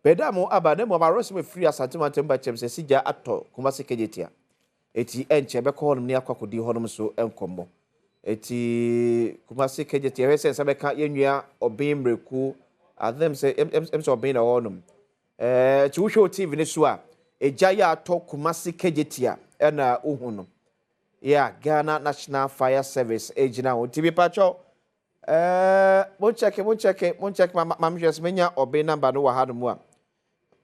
Bɛda mo aba na mmom awerɛsɛm afiri Asante mantam ba kyɛm sɛ sigya atɔ Kumasi Kejetia. Eti ɛnkyɛ bɛkɔ hɔnom ne akɔ akɔdi hɔnom so nkɔmmɔ. Eti Kumasi Kejetia yɛhwɛ sɛ nsa bɛka yɛn nua Ɔben Mmerɛku adem sɛ ɛm sɛ Ɔben na ɛwɔ hɔnom. Ɛɛ nti wohwɛ wɔ TV no so a egya yɛ atɔ Kumasi Kejetia ɛna wohu no. Yeah, Ghana National Fire Service egyina hɔ. Nti mepakyɛw ɛɛ mo nkyɛke mo nkyɛke mo nkyɛke ma ma mehwɛ sɛ menya Ɔben namba no wɔ ha nom a.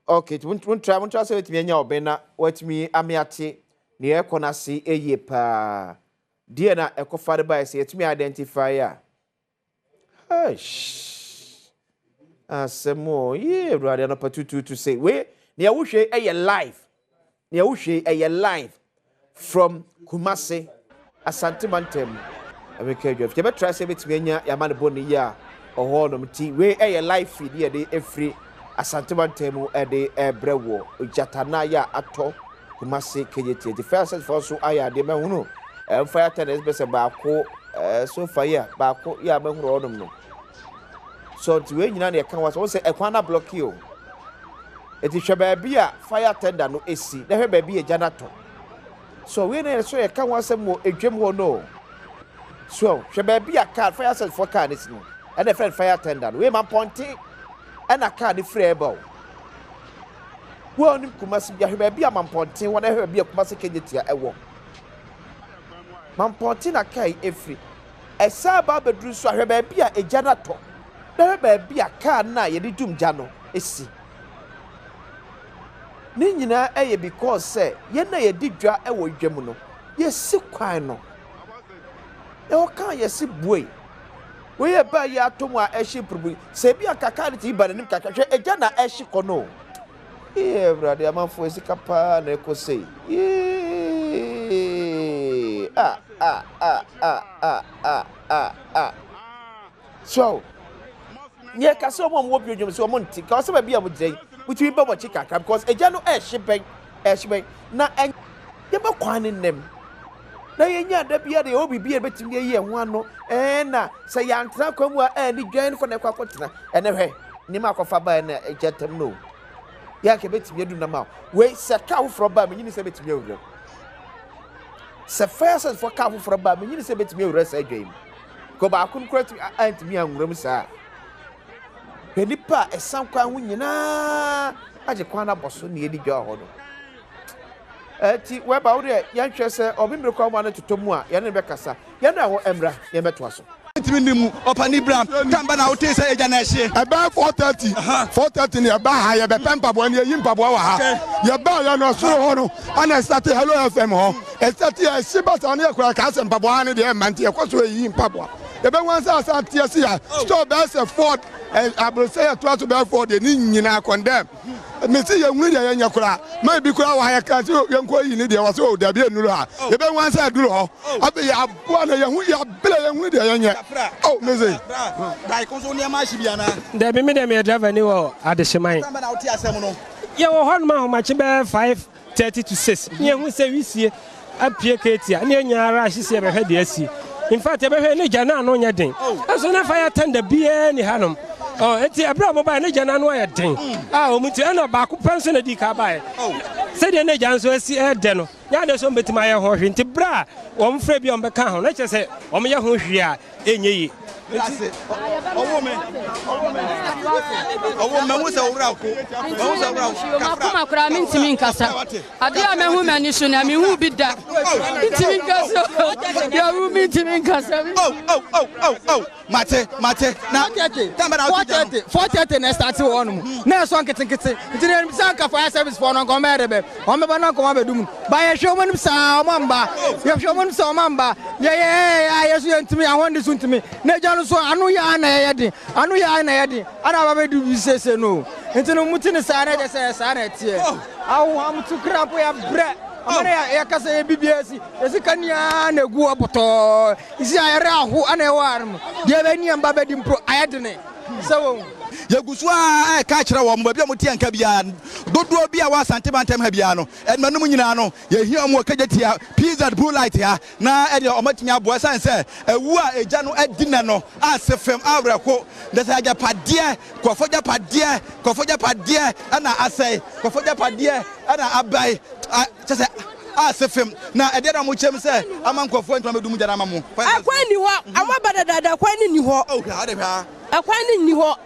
Okay, nti montra montra sɛ wetumi anya ɔbɛn na watumi ame ate nea ɛkɔ no ase yie paa. Deɛ na ɛkɔfa de baeɛ sɛ yɛtumi identify a. Eish. Asɛm o, yee Awurade anɔpa tutuutu sei. Wei nea wohwɛ ɛyɛ live. Nea wohwɛ yi ɛyɛ live from Kumasi, Asante mantam. Ɛmeka adwa. Yɛbɛtra sɛ yɛbɛtumi anya yɛama no bɔ ne yie a ɔhɔ nom nti wei ɛyɛ live feed yɛde ɛfiri Asante mantam mu ɛde ɛbrɛ wɔ gyatanan yɛ a atɔ Kumasi KJT. Nti fire service foɔ nso ayɛ adeɛ mahunu ɛm fire tenders bɛ sɛ baako ɛɛ so fa yi a baako yɛ a mahunu hɔ nom no. So nti wei nyinaa na yɛka ho asɛm. Wɔn sɛ ɛkwan no ablɔke o. Eti hwɛ baabi a fire tender no esi na hwɛ baabi a egya no atɔ. So wei na yɛ so yɛka ho asɛm wɔ edwam hɔ no. So hwɛ baabi a car fire service foɔ car no si no. Ɛna ɛfrɛ no fire tender no. Wei ma mpɔnten ɛna car no firi ɛba o. Wo a wonim Kumasi bia hwɛ baabi a Mampɔnten wɔ na hwɛ baabi a Kumasi Kejetia ɛwɔ. Mampɔnten na car yi efiri. Ɛsan ba abɛduru nso a, hwɛ baabi a egya no atɔ, na hwɛ baabi a kaa no a yɛde dum gya no si. Ne nyinaa yɛ because sɛ yɛn a yɛdi dwa wɔ dwa mu no, yɛsi kwan no. Ɛhɔ kaa yɛsi buei. Wei yɛ baa yi atɔ mu a ɛhye mpurubu. Sɛ ebi anka kaa no tumi ba n'anim kakra, hwɛ egya na ɛhye kɔ no o. Yee Awurade amanfoɔ sika paa na ɛkɔ sei. Yee ah ah ah ah ah ah ah ah. So yɛ ka sɛ ɔmo a ɔmo wɔ bio dwom sɛ ɔmo nte ka ɔsɛ baabi a ɔmo gyina yi wotumi bɛ wɔn akyi kakra because egya no ɛhye bɛn ɛhye bɛn na yɛbɛ kwan ne nnɛm na yɛnya da biara deɛ ɛwɔ biribi a yɛbɛtumi ayi ɛho ano ɛɛ na sɛ yɛantena kwan mu a ɛɛ ne dwan kɔ na ɛkɔ akɔtena ɛnɛ hwɛ nneɛma akɔfa baeɛ na ɛgya tam no yɛ anka ɛbɛtumi adu nam a wei sɛ kaa foforɔ baa menyini sɛ ɛbɛtumi awura mu sɛ fire service foɔ kaa foforɔ baa menyini sɛ ɛbɛtumi awura saa adwa yi mu kɔ baako no koraa tumi antumi anwura mu saa hwɛ nipa a ɛsan kwan ho nyinaa agye kwan no abɔ so na yɛdi dwa wɔ hɔ no ɛti wɛba wo deɛ yɛnhwɛ sɛ ɔbemmere kwan mu ano totɔ mu a yɛne no bɛkasa yɛn a wɔ mmra yɛn bɛtoa so. Ntumi nni mu. Ɔpani bra. Tam bɛ na wotee sɛ egya na ɛhye? Ɛbɛyɛ 4:30, 4:30 no yɛbaa ha, yɛbɛpɛ mpaboa no, yɛyi mpaboa wɔ ha. Yɛbaa yɛ no soro hɔ no, ɛna ɛsate Hello FM hɔ. Ɛsate yɛ ɛhye ba saa no yɛ koraa kaa sɛ mpaboa ha no deɛ ɛmma nti yɛkɔ so ɛyi mpaboa. Yɛbɛhu ansa asa ate ase a store bɛyɛ sɛ Ford, abrosɛ yɛtoa so bɛyɛ Ford deɛ ne nyinaa condemn. Mese yɛnhunu deɛ yɛnyɛ koraa. Ma ebi koraa wɔ ha yɛka sɛ yɛnkɔ yi ne deɛ wɔ sɛ o dabi ɛnuru ha. Yɛbɛhu ansa aduru hɔ. Afei yɛaboa no yɛhu yɛabrɛ yɛnhunu deɛ yɛnyɛ. O mese. Dabi me deɛ meyɛ driver ni wɔ Adehyeman. Yɛwɔ hɔnom ahomakye bɛyɛ 5:30 to 6 ne yɛhu sɛ wisie apue keetia ne yɛnya ara ahye sɛ yɛbɛhwɛ deɛ asi. In fact yɛbɛhwɛ ne gya no ano nyɛ den. Ɛso na fire tender biara ni hanom. Oh, enti ɛberɛ a wɔbaeɛ ne gya no ano ayɛ den a wɔn nti ɛna baako pɛ nso na di ka baeɛ. Sɛdeɛ ne gya nso asi ɛdɛ no, nyɛ adeɛ sɛ wɔbɛtumi ayɛ ho hwee. Nti berɛ a wɔn frɛ bi a wɔbɛka ho na kyerɛ sɛ wɔyɛ ho hwee a ɛnyɛ yie. Nti ɔwɔ me ɔwɔ me mahu sɛ owura ko mahu sɛ owura ko makoma koraa mentumi nkasa adeɛ a mahu m'ani so na mehu bi da mentumi nkasa yɛwu mentumi nkasa oh oh oh oh oh mate mate na 4:30 4:30 na ɛstarte wɔ hɔnom na ɛsɔ nketenkete nti na sɛ anka fire service foɔ no nka ɔmɛyɛ dɛ bɛ ɔmɛba na nka ɔma bɛdum no ba yɛhwɛ ɔmo anim saa ɔmo amba yɛhwɛ ɔmo anim saa ɔmo amba yɛyɛ yɛ so yɛntumi ahɔn de so ntumi na agya no so ano yɛ na yɛyɛ den ano yɛ na yɛ den ana aba bɛdu bi sese no nti no mu ti ne saa na ɛkyɛ sɛ saa na ɛteɛ awo amutu kura mpo yɛbrɛ ɔmo ne yɛkasa yɛ bibia si yɛsi kanea na egu hɔ bɔtɔɔ. Nti ayɛrɛ aho ana ɛwɔ ha no mu. Deɛ bɛ ni mba bɛdi mpo ayɛ dene sɛ wɔn. Yɛgu so ara reka akyerɛ wɔn, baabi a wɔte nka biara, dodoɔ bi a wɔ Asante mantam ha biara no, anuanom nyinaa no, yɛhia wɔn wɔ Kejetia, PZ Blue Light ha, na ɛdeɛ wɔatumi aboa ɛsiane sɛ awu a egya no adi nnɛ no ase fam awerɛho, na sɛ agyapadeɛ, nkurɔfoɔ agyapadeɛ, nkurɔfoɔ agyapadeɛ na asɛe, nkurɔfoɔ agyapadeɛ na abae, kyɛ sɛ ase fam, na ɛdeɛ na wɔkyɛm sɛ ama nkurɔfoɔ ntoma bɛdum gya no ama mo. Ɛkwan nni hɔ, wɔaba dadaada, kwan no nni hɔ. Oh, hwɛ ha, wode hwɛ ha. Ɛkwan no nni hɔ.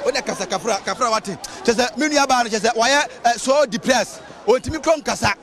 Wode kasa kafra kafra wate. Kyɛ sɛ me nua baa no kyɛ sɛ wayɛ eh, so depressed. Ontumi kɔ nkasa.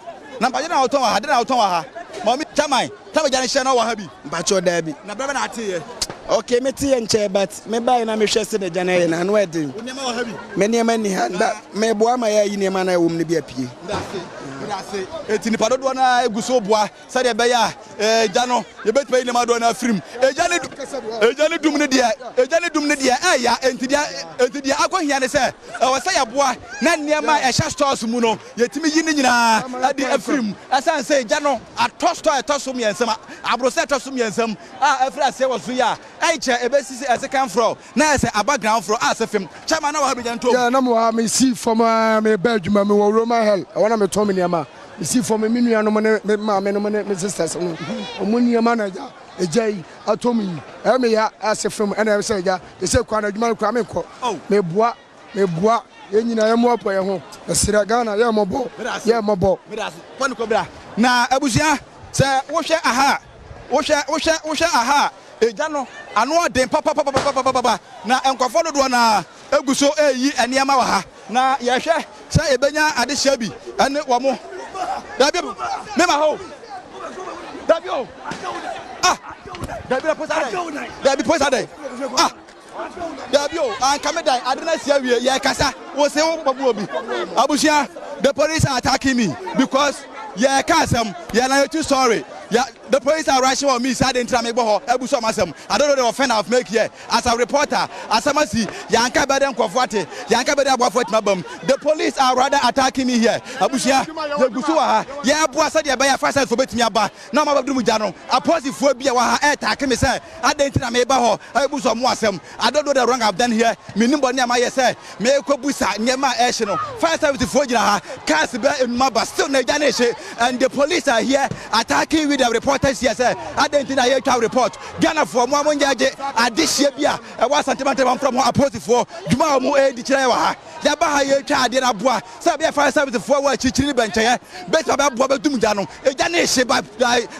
Na mpakyɛ na wotɔn wɔ ha, de na wotɔn wɔ ha. Mami chairman, tama gya ne hyɛ na wɔ ha bi. Mpakyɛ daabi. Na brɛ bɛ na ate yɛ. Okay, me te yɛ nkyɛn but me bae na mehwɛ sɛ na gya no yɛ na ano ɛden. Wo nneɛma wɔ ha bi. Me nneɛma nni ha, ba meboa ma yɛayi nneɛma na ɛwɔ mu no bi apue. Medase, medase. Eti nipa dodoɔ no ara egu so boa Sɛdeɛ ɛbɛyɛ a egya no, yɛbɛtumi ayi nneɛma dodoɔ no afiri mu. Egya ne egya ne dum no deɛ, egya ne dum no deɛ ɛya. Enti deɛ enti deɛ akɔhia ne sɛ, ɛwɔ sɛ yɛboa na nneɛma a ɛhyɛ stores mu no, yɛtumi yi ne nyinaa de afiri mu. Ɛsiane sɛ egya no atɔ store a ɛtɔ so mmiɛnsa mu, aborosan a ɛtɔ so mmiɛnsa mu a afiri aseɛ wɔ so yi a, ɛnkyɛ ɛbɛsisi ɛsekan frɔ na ayɛ sɛ aba ground frɔ a sɛ fam. Chairman, na wɔ ha bi gya no toom. Yeah, na mewɔ ha, mesii fam ara mereba adwuma, mewɔ Roman Hell, ɛhɔ na metɔn me nneɛma. Mesi fam, me nuanom ne me maamenom ne me sisters no, wɔn nneɛma na agya agya yi atɔ mu yi. Ɛyɛ me ya ase fam ɛna ɛyɛ sɛ agya te sɛ kwan adwuma no koraa menkɔ. Meboa, meboa yɛn nyinaa yɛn mmoaboa yɛn ho. Mesrɛ Ghana yɛ mmɔbɔ, yɛ mmɔbɔ. Kɔ ne kɔ bra. Na abusua sɛ wohwɛ aha a, wohwɛ, wohwɛ, wohwɛ aha a, egya no ano ɔden papapapapapapa na nkurɔfoɔ dodoɔ no ara gu so reyi nneɛma wɔ ha, na yɛhwɛ sɛ yɛbɛnya adesua bi ne wɔn. Dabi, mema hɔ o. Dabi o. Ah, dabi na posa dɛ. Dabi posa dɛ. Ah, dabi o. Anka me dan ade na si awie. Yɛkasa. Wo se wo bɔbu obi. Abusua, the police are attacking me because yɛka asɛm. Yɛ na yɛtu story. Yɛ the police are rushing on me. Sɛ ade ntina mebɔ hɔ abu so ɔmo asɛm. I don't know the offense I've make here. As a reporter, asɛm asi, yɛanka ɛbɛyɛ dɛ nkurɔfoɔ ate, yɛanka ɛbɛyɛ dɛ aboafoɔ atumi aba mu. The police are rather attacking me here. Abusua, yɛgu so wɔ ha, yɛreboa sɛdeɛ ɛbɛyɛ a fire service foɔ bɛtumi aba na wɔn abɛdum gya no. Apolisifoɔ bi a ɛwɔ ha retaake me sɛ adɛn nti na mereba hɔ abɛbu wɔn asɛm. I don't know the wrong I've done here. Mennim bɔne a mayɛ sɛ merekɔbusa nneɛma a ɛrehye no. Fire service foɔ gyina ha, cars bɛyɛ nnum aba, still na egya no rehye and the police are here attacking we the reporters here sɛ adɛn nti na yɛretwa report. Ghanafoɔ mo a mo nyɛ gye adehyeɛ bi a ɛwɔ Asante mantam amfra mo apolisifoɔ dwuma a wɔn redi kyerɛ yɛ wɔ ha. Yɛaba ha yɛretwa adeɛ no aboa sɛ ɛbɛyɛ fire service foɔ wɔ akyirikyiri ne bɛnkyɛeɛ bɛtumi abɛboa bɛdum gya no. Egya no rehye but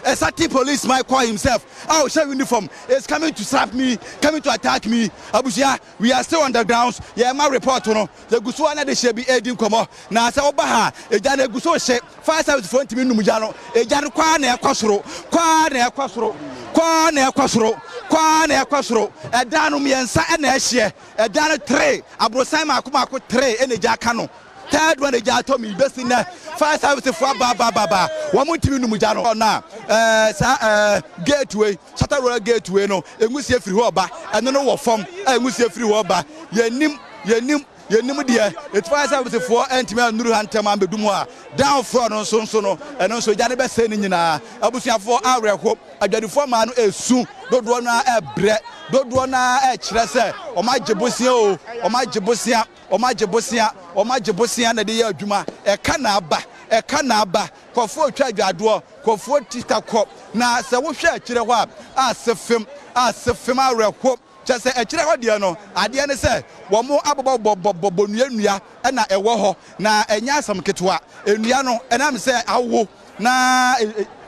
a certain policeman call himself a ɔhyɛ uniform is coming to slap me, coming to attack me. Abusua, we are still on the grounds, yɛrema report no. Yɛgu so ara ne adehyeɛ bi redi nkɔmmɔ. Na sɛ woba ha a, egya no egu so rehye. Fire service foɔ ntumi nnum gya no. Egya no kɔ ara na ɛkɔ soro, kɔ ara na ɛkɔ soro, kɔ ara na ɛkɔ soro, kɔ ara na ɛkɔ soro. Ɛdan no mmiɛnsa na ɛhyeɛ. Ɛdan no three, aborosan mmaako mmaako three na egya aka no. Third one egya atɔ mu yi, bɛsi nnɛ fire service foɔ aba aba aba aba, wɔn ntumi nnum gya no. Na ɛɛ saa ɛɛ gate wei, Shatta Royal gate wei no, nwusie firi hɔ reba. Ɛno no wɔ fam a nwusie firi hɔ reba. Yɛnnim, yɛnnim. Yɛnnim deɛ enti fire service foɔ antumi annuru ha ntɛm ambɛdum hɔ a down floor no nso nso no ɛno nso gya no bɛsɛe ne nyinaa. Abusuafoɔ awerɛho, adwadifoɔ mmaa no ɛresu, dodoɔ no ara ɛrebrɛ, dodoɔ no ara ɛrekyerɛ sɛ wɔn agye bosea o, wɔn agye bosea, wɔn agye bosea, wɔn agye bosea na ɛde yɛ adwuma, ɛka na aba, ɛka na aba, kɔfoɔ retwa adwadoɔ, kɔfoɔ ti ta kɔ, na sɛ wohwɛ akyire hɔ a, ase fem, ase fem awerɛho. Kyerɛ sɛ, akyire hɔ deɛ no, adeɛ ne sɛ wɔabobɔbobɔbobɔ nnua nnua na ɛwɔ hɔ, na ɛnyɛ asɛm ketewa. Nnua no, ɛnam sɛ awo na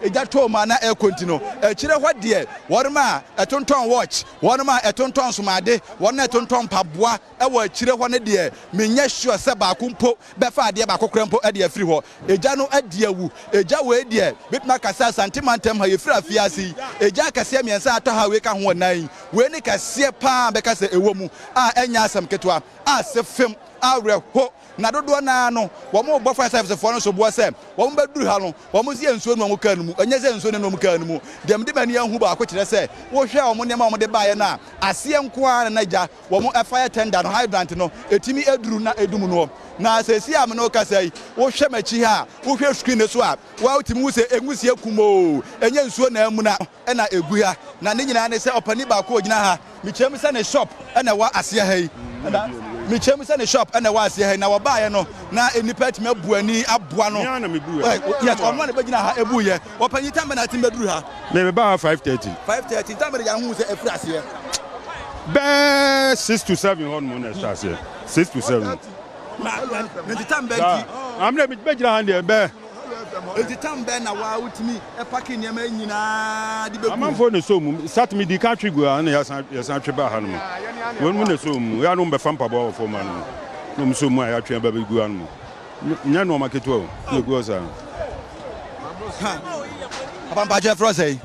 egya tɔɔ mu a na ɛrekɔ nti no, akyire hɔ deɛ, wɔnom a ɛtontɔn watch, wɔnom a ɛtontɔn nsomaade, wɔnom a ɛtontɔn mpaboa wɔ akyire hɔ no deɛ, menyɛ sure sɛ baako mpo bɛfa adeɛ baako koraa mpo de afiri hɔ. Egya no adi awu. Egya wei deɛ, mɛtumi aka sɛ Asante mantam ha, yɛfiri afiase yi, egya akɛseɛ mmiɛnsa a atɔ ha a wei ka ho wɔ nnan yi, wei ne kɛseɛ pa ara a mɛka sɛ ɛwɔ mu a ɛnyɛ asɛm ketewa, ase fem, awerɛho, na dodoɔ no ara no, wɔrebɔ fire service foɔ no soboɔ sɛ wɔbɛduru ha no, wɔn nso yɛ nsuo ne wɔn kaa no mu, ɛnyɛ sɛ nsuo ne wɔn kaa no mu. Deɛ mede m'ani ahu baako kyerɛ sɛ, wohwɛ wɔn nneɛma a wɔde baeɛ no a, aseɛ nko ara na na gya wɔn fire tender no, hydrant no, ɛtumi aduru na ɛdum noɔ. Na seesei a me ne wo kasa yi, wohwɛ m'akyi ha a, wohwɛ screen no so a, woa wotumi hu sɛ nwusie kumoo, ɛnyɛ nsuo na amuna na ɛgu ha. Na ne nyinaa ne sɛ ɔpanin baako a ɔgyina ha Mekyerɛ mu sɛ ne shop na ɛwɔ aseɛ ha yi. Na mekyerɛ mu sɛ ne shop na ɛwɔ aseɛ ha yi. Na wɔbaeɛ no, na nnipa atumi abu ani aboa no. Me ara na mebuiɛ. Yes, ɔno a na bɛgyina ha ebuiɛ. Ɔpanyin time bɛn na atumi bɛduru ha? Me mebaa ha 5:30. 5:30, time bɛn na yɛahu sɛ ɛfiri aseɛ? Bɛɛ 6 to 7 hɔ nom na ɛhyɛ aseɛ. 6 to 7. Na na nti time bɛn nti? Amina bɛgyina ha deɛ bɛɛ. Enti tam bɛn na waa wotumi pake nneɛma yi nyinaa de begu hɔ? Amanfoɔ na ɛsɔɔ mu. Sat me dii kan twe guu ha na yɛasan yɛsan twe baa ha nom. Wɔn na ɛsɔɔ mu. Yɛ a na wɔbɛfa mpaboa wɔ fam ha nom. Na wɔn sɔɔ mu a yɛatwe aba bɛgu ha nom. Nyɛ nnoɔma ketewa o, na ɛgu hɔ saa. Ha, Papa mpakyɛ yɛfrɛ wo sɛn?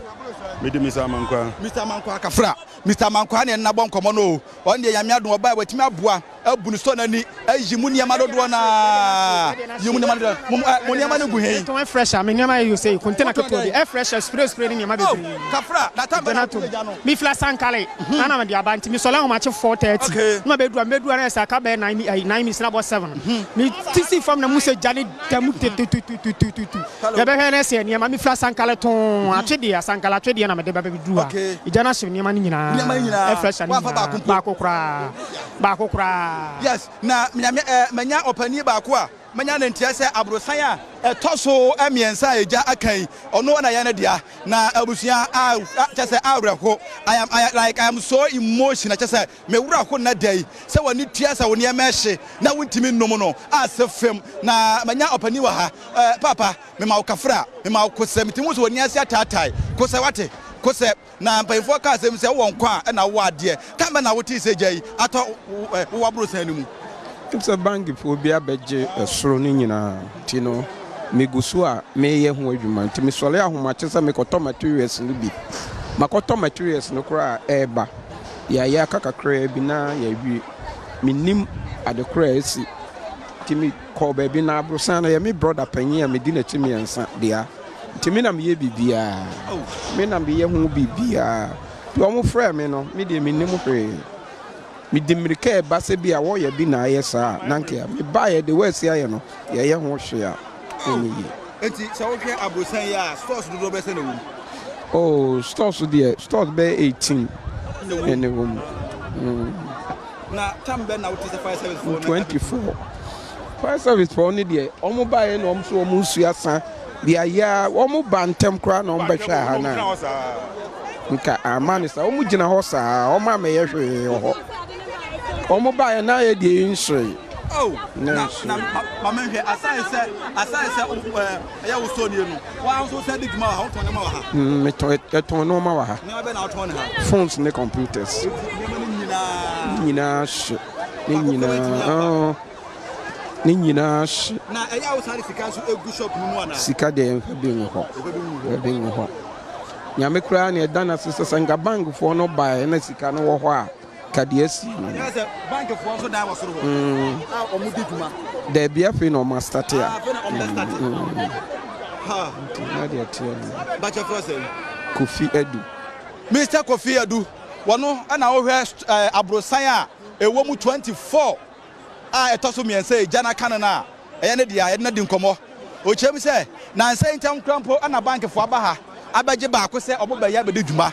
Me de Mister Amankwaa. Mister Amankwaa Kafra. Mister Amankwaa ne yɛne no abɔ nkɔmmɔ no o. Ɔno deɛ Nyame adom ɔbaeɛ watumi aboa abu ne store no ani ayi mu nneɛma dodoɔ no ara yi mu nneɛma dodoɔ mo mo nneɛma no gu he? Metɔn air fresher me nneɛma yɛ yose container ketewa bi air fresher spray spray ne nneɛma Oh bebree. kafra na tam bɛ Gyana na tom wopie gya no. Me firi Asankale na na mede aba nti me sɔre ahomakye 4:30 Okay. na mabɛduru a mebɛduru a na ayɛ sɛ aka bɛyɛ 9 ayi 9 minutes na abɔ 7 me ti si fam na mu sɛ gya ne da mu tutututututu yɛbɛhwɛ na ɛsɛ nneɛma me firi Asankale too atwedeɛ Asankale atwedeɛ na mede ba bɛduru ha Okay. gya no ahye nneɛma no nyinaa Nneɛma no nyinaa. air fresher no Woamfa nyinaa baako mpo. baako koraa baako koraa. Yes, na Nyame eh, manya ɔpanin baako a manya no nteɛ sɛ aborosan a ɛtɔ so mmiɛnsa a egya aka yi, ɔno na ɛyɛ ne dea. Na abusua a, kyɛ sɛ awerɛho, I am, I, like I am so emotional, kyɛ sɛ me werɛ ho nnɛ da yi, sɛ w'ani tua sɛ wo nneɛma ɛhye na wontumi nnom no, ase fem. Na manya ɔpanin wɔ ha, eh, Paapa, mema wo kafra, mema wo kosɛ, metumi hu sɛ w'ani ase ataatae, kosɛ wate, kosɛ. Na mpanyimfoɔ ka asɛm sɛ, Wowɔ nkwa a, ɛnna wowɔ adeɛ. Ka bɛn na wotee sɛ gya yi atɔ wo aborosan no mu? Ɛfiri sɛ bankfoɔ bi abɛgye ɛsoro no nyinaa nti no, megu so a mereyɛ ho adwuma. Nti mesɔre ahomakye sɛ mekɔtɔ materials no bi. Makɔtɔ materials no koraa a ɛreba. Yɛayɛ aka kakraa bi na yɛawie. Mennim ade korɔ a asi. Nti mekɔɔ baabi na aborosan no, ɛyɛ me brɔda panin a medi n'akyi mmiɛnsa dea. Nti me na meyɛ biribiara. Me na meyɛ ho biribiara. Nti wɔn frɛɛ me no, me deɛ mennim hwee. Mede mmirika reba sɛ bi a wɔyɛ bi na ayɛ saa a, na anka mebaeɛ de wɔasi ayɛ no, yɛyɛ ho hwee a, ɛnyɛ yie. Nti sɛ wohwɛ aborosan yi a, stores dodoɔ bɛyɛ sɛn na ɛwɔ mu? Oh, stores deɛ, stores bɛyɛ 18 na ɛwɔ mu. Mm. Na tam bɛn na wote sɛ fire service foɔ no? 24. Fire service foɔ no deɛ, wɔn baeɛ na wɔn nso wɔn nsuo asa. Deɛ ayɛ a, wɔn ba ntɛm koraa na wɔn bɛhwɛ aha no a, nka ama no saa. Wɔn gyina hɔ saa, wɔn amɛyɛ hwee wɔ hɔ. Wɔn baeɛ na ayɛ deɛ nhyeree. Oh, Na na na nhyeree. ma menhwɛ asan sɛ asan sɛ ɛyɛ wo sɔ nie no. Wa nso sɛ di dwuma wɔ ha, wotɔn nneɛma wɔ ha. Metɔn ɛtɔn nneɛma wɔ ha. Nneɛma bɛn na wotɔn ne ha? Phones ne computers. Eti nneɛma no nyinaa. Ne nyinaa hye. Ne nyinaa. Ne nyinaa hye. Na ɛyɛ a wosan de sika nso egu shop no mu anaa? Sika deɛ yɛmfa bi ngu hɔ. Yɛmfa bi ngu hɔ. Nyame koraa na ɛda no ase sɛ sɛ nka bankfoɔ no baeɛ na sika no wɔ hɔ a, ka deɛ asi no. Ɛyɛ sɛ bankfoɔ nso dan wɔ soro hɔ a wɔn di dwuma. Daabi afei na wɔn astate a. Afei na wɔn bɛ state. Ha. Nti na deɛ teɛ no. Bakyɛ frɛ sɛ. Kofi Adu. Mister Kofi Adu, wɔno na wohwɛ aborosan a ɛwɔ mu 24 a ɛtɔ so mmiɛnsa a egya no aka no no a ɛyɛ ne dea. Yɛde no adi nkɔmmɔ. Ɔkyerɛ mu sɛ, nnansa yi ntam koraa mpo na bankfo aba ha abɛgye baako sɛ wɔbɛyɛ abɛdi dwuma.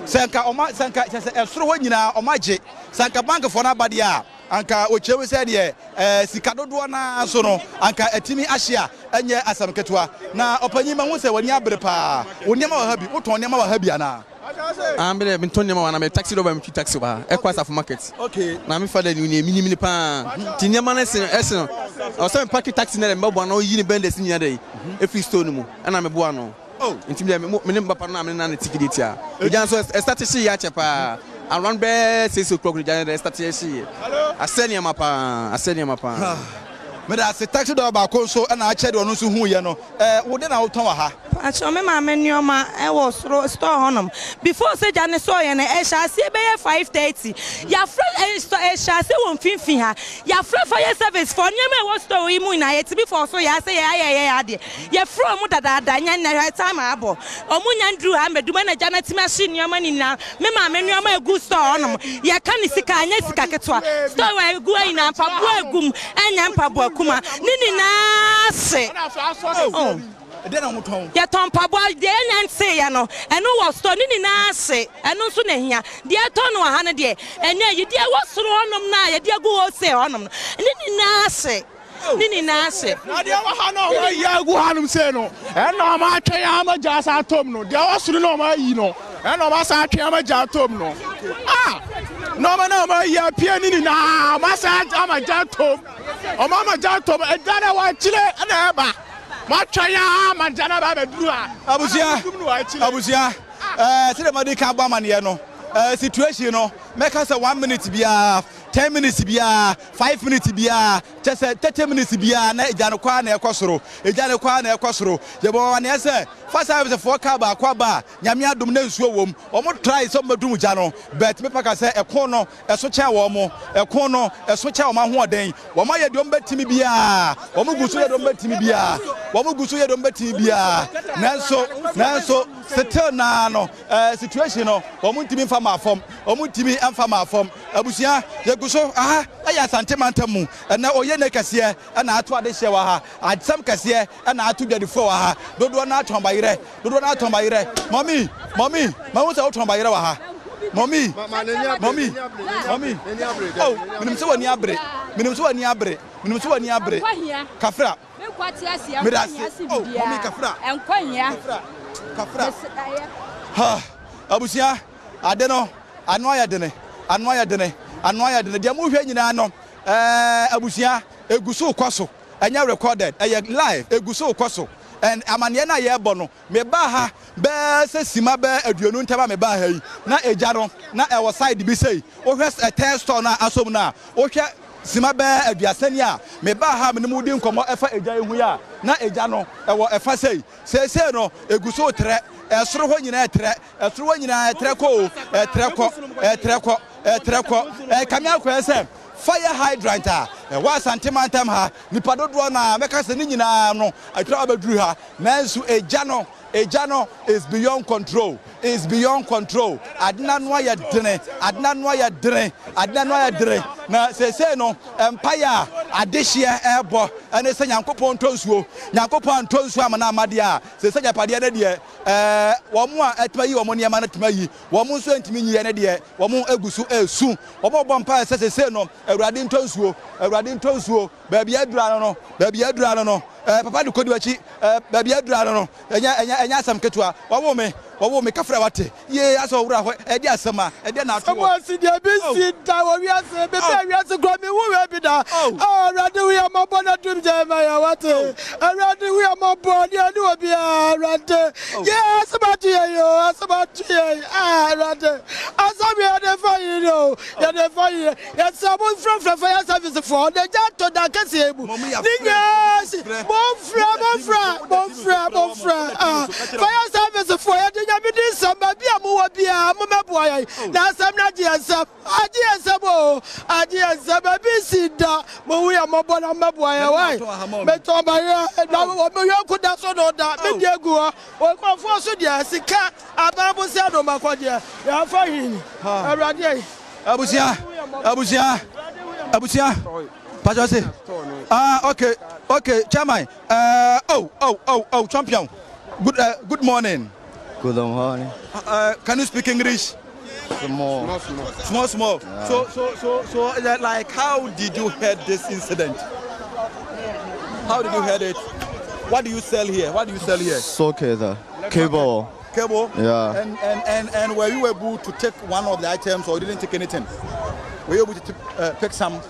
Sɛ anka wɔn, sɛ anka kyerɛ sɛ ɛsoro hɔ nyinaa wɔagye. Sɛ anka bankfoɔ no aba deɛ a, anka ɔkyerɛ mu sɛ deɛ ɛɛ sika dodoɔ no ara nso no, anka atumi ahye a ɛnyɛ asɛm ketewa. Na ɔpanyin, mahu sɛ w'ani abere paa. Wo nneɛma wɔ ha bi? Wotɔn nneɛma wɔ ha bi anaa? Ah me deɛ mentɔ nneɛma wɔ ha na meyɛ taxi driver metwi taxi wɔ ha ɛkɔ asafo market. Okay. Na me father ni menim ne paa nti nneɛma no ɛsen ɛsen no ɔsɛ me paki taxi na dɛ mɛboa no ɔyi ne benders nyinaa dɛ ɛfiri store no mu ɛna meboa no nti me deɛ me ne papa no na me ne na ne tiki de tia egya nso ɛstate hye yɛ akyɛ paa around bɛɛ 6 o'clock no gya no dɛ ɛstate hye yɛ asɛ nneɛma paa asɛ nneɛma paa. Meda ase taxi driver baako nso ɛna akyɛ deɛ ɔno nso hu yɛ no ɛɛ wo de na wotɔn wɔ ha. Pakyɛw me maame nnoɔma ɛwɔ soro store hɔ nom before sɛ gya no sɔɔ yɛ no ɛhyɛ aseɛ bɛyɛ 5:30 yafrɛ ɛhyɛ aseɛ wɔ mfimfini ha yafrɛ fire service foɔ nnoɔma ɛwɔ store yi mu nyinaa yɛtumi fɔɔ so yɛ asɛ yɛ ayɛ yɛ adeɛ yɛfrɛ ɔmo dadaada nyɛ nnɛ hwɛ time abɔ ɔmo nya nduru ha mmɛdum ɛna gya no atumi ahye nnoɔma no nyinaa me maame nnoɔma ɛgu store hɔ nom yɛka ne sika anyɛ sika ketewa store a ɛgu ha nyinaa mpaboa ɛgu mu ɛnyɛ mpaboa kuma ne nyinaa hye oh. Ɛdeɛn na motɔn? Yɛtɔn mpaboa, deɛ yɛnnya nteeɛ no, ɛno wɔ store, ne nyinaa hye, ɛno nso na ɛhia. Deɛ yɛtɔn no wɔ ha no deɛ, ɛnyɛ ayi. Deɛ ɛwɔ soro hɔnom no a yɛde agu wholesale hɔnom no, ne nyinaa hye, ne nyinaa hye. Na deɛ ɛwɔ ha no a wɔayi agu hanom sei no, ɛna wɔatwɛn ama gya asan atɔ mu no. Deɛ ɛwɔ soro no a wɔayi no, ɛna wɔasan atwɛn ama gya atɔ mu no. Ah! Nneɛma no a wɔayi apue no nyinaa, wɔasan ama gya atɔ mu. Wɔama gya atɔ mu. Ɛda no a wɔakyire na ɛba. Moatwɛn ara ma gya no aba abɛduru ha. Abusua, abusua, ɛɛ sɛdeɛ madi kan abɔ amaneɛ no, ɛɛ situation no, mɛka sɛ one minute biara, ten minutes biara, five minutes biara, kyɛ sɛ thirty minutes biara na egya no kɔ ara na ɛkɔ soro, egya no kɔ ara na ɛkɔ soro. Yɛbɔ wɔn amaneɛ sɛ fire service foɔ kaa baako aba a, Nyame adom na nsuo wɔ mu, wɔn try sɛ wɔbɛdum gya no, but mepa ka sɛ ɛko no ɛso kyɛn wɔn, ɛko no ɛso kyɛn wɔn ahoɔden, wɔn ayɛ deɛ wɔn bɛtumi biara, wɔn gu so yɛ deɛ wɔn bɛtumi biara, wɔn gu so yɛ deɛ wɔn bɛtumi biara, nanso, nanso still naa no, ɛɛ situation no, wɔn ntumi nfa maa fam, wɔn ntumi nfa maa fam. Abusua, yɛgu so, aha ɛyɛ Asante mantam mu, ɛnɛ oyene kɛseɛ ɛna ato adehyeɛ wɔ ha, asɛm kɛseɛ ɛna ato dwadifoɔ wɔ ha, dodoɔ no atɔn bayerɛ, Dodoɔ no ara tɔn bayerɛ. Mɔmi, mɔmi, mahu sɛ wotɔn bayerɛ wɔ ha. Mɔmi, mɔmi, mɔmi. Oh, menim sɛ w'ani abere. Menim sɛ w'ani abere. Menim sɛ w'ani abere. Kafra. Meda ase. Oh, mɔmi, kafra. Kafra, kafra. Ha, abusua, ade no, ano ayɛ dene. Ano ayɛ dene. Ano ayɛ dene. Deɛ mohwɛ nyinaa no, ɛɛ, abusua, egu so rekɔ so. Ɛnyɛ recorded, ɛyɛ live, egu so rekɔ so. And amaneɛ no a yɛrebɔ no, mebaa ha bɛɛ sɛ sima bɛɛ aduonu ntam a mebaa ha yi, na egya no, na ɛwɔ side bi sei. Wohwɛ ɛtɛn store no a asɔ mu no a, wohwɛ sima bɛɛ aduasa ni a, mebaa ha a me ne mo redi nkɔmmɔ ɛfa egya yi ho yi a, na egya no, ɛwɔ ɛfa sei. Seesei no, egu so retrɛ, ɛsoro hɔ nyinaa retrɛ, ɛsoro hɔ nyinaa ɛtrɛ kɔ o, ɛtrɛ kɔ, ɛtrɛ kɔ, ɛtrɛ kɔ. Ɛrekame akɔyɛ sɛ fire hydrant a ɛwɔ Asante mantam ha, nnipa dodoɔ no ara, mɛka sɛ ne nyinaa no atwa abɛduru ha, nanso egya no, egya no is beyond control, is beyond control, ade no ano ayɛ dene, ade no ano ayɛ dene, ade no ano ayɛ dene, na seesei no mpaeɛ a adehyeɛ ɛrebɔ ɛne sɛ Nyankopɔn ntɔ nsuo, Nyankopɔn antɔ nsuo ama no amma deɛ a, seesei agyapadeɛ no deɛ ɛɛ wɔn a atumi ayi wɔn nneɛma no atumi ayi, wɔn nso antumi nyiɛ no deɛ wɔn gu so resu. Wɔbɔ mpaeɛ sɛ seesei no, Awurade ntɔ nsuo, Awurade ntɔ nsuo, baabi aduru ano no, baabi aduru ano no, eh, papa de kɔdi w'akyi, eh, baabi aduru ano no, ɛnyɛ, ɛnyɛ, ɛnyɛ asɛm ketewa. Wɔwoo me, wɔwoo me, kafra wate, yee, asɛ ɔwura hɔ, ɛde asɛm a, ɛdeɛ na ato Sɛ wɔ. mo asi deɛ bi si da wɔ wiase, me bɛ wiase kura me hu wɛ bi da. Oh Awurade hu yɛ mɔbɔ na dum gya ma yɛ wate. Awurade hu yɛ mɔbɔ ne ɛne wɔ bi Awurade. Yɛ asɛm ato yɛ yo, asɛm ato yɛ ah Awurade. Asɛm yɛ de fa yi no, yɛ de fa yi. Yɛ sɛ mo mfrɛfrɛ fire service foɔ, na gya ato da kɛseɛ mu. Ne nyinaa si, mo mfrɛ, mo mfrɛ, mo mfrɛ, mo mfrɛ. Ah, fire service foɔ, yɛde nyame di nsɛm, baabi a mowɔ biara, mo mɛboa yɛn. Na asɛm no agye yɛn nsam, agye yɛn nsam o, agye yɛn nsam. Baabi si da, mo hu yɛn mmɔbɔ na mɛboa yɛn. Wai, metɔn bayerɛ, na mo yɔnko da so na ɔda, me deɛ gu hɔ. Nkurɔfoɔ so deɛ, sika, aban bosea na ɔmakɔgyeɛ, yɛamfa hwee. Awurade ei. Abusua, abusua, abusua. Pastor say, ah, okay, okay, chairman. Oh, oh, oh, oh, champion. Good, good morning. Good morning. Can you speak English? Small, small, small, small. Yeah. So, so, so, so, like, how did you hear this incident? How did you hear it? What do you sell here? What do you sell here? Socket, cable. Cable? Yeah. And, and, and, and were you able to take one of the items or you didn't take anything? Were you able to pick some?